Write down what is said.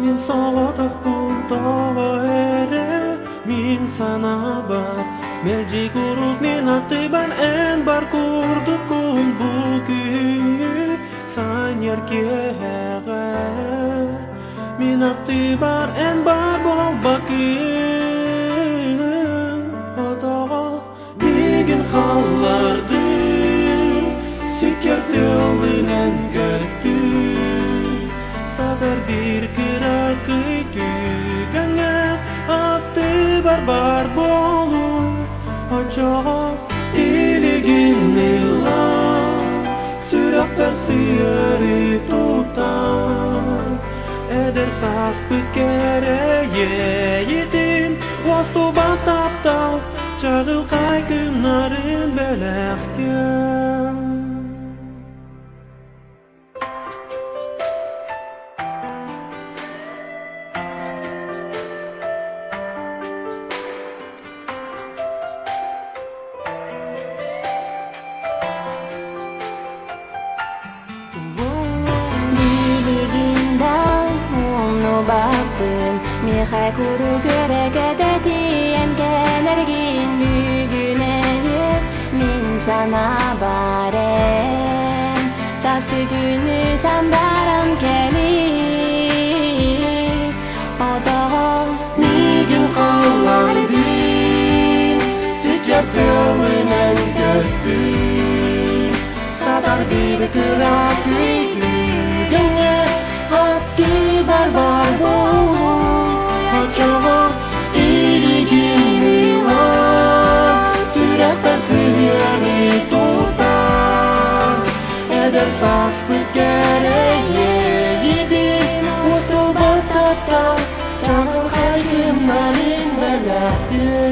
Мин соҕотохпун тоҕо эрэ мин санаабар мэлдьи куруук мин аттыбар эн бар курдуккун бу күһүҥҥү санньыар киэһэҕэ мин аттыбар эн бар буолбаккын отоҕо миигин халлардыҥ сиккиэр тыалынан көттүҥ сатар биир кыракый түгэҥҥэ аттыбар бар буолуй оччоҕо илигин ыла сүрэхпэр сыары тутан эдэр сааспыт кэрэйиитин уостубат таптал чаҕылхай күннэрин бэлэхтиэм. Билигин да умнубаппын, миэхэ куруук үөрэ-көтө тиийэн кэлэргин бүгүн эмиэ мин санаабар эн сааскы күнү сандаран кэлиий отоҕо Миигин халлардын, сиккиэр тыалынан көттүн, сатар биир кыракый түгэҥҥэ аттыбар бар буолуй, оччоҕо илигин ылан, сүрэхпэр сыһыары тутан, эдэр сааспыт кэрэйиэгитин устубат таптал чаҕылхай кымнарын бэлэхтиэ.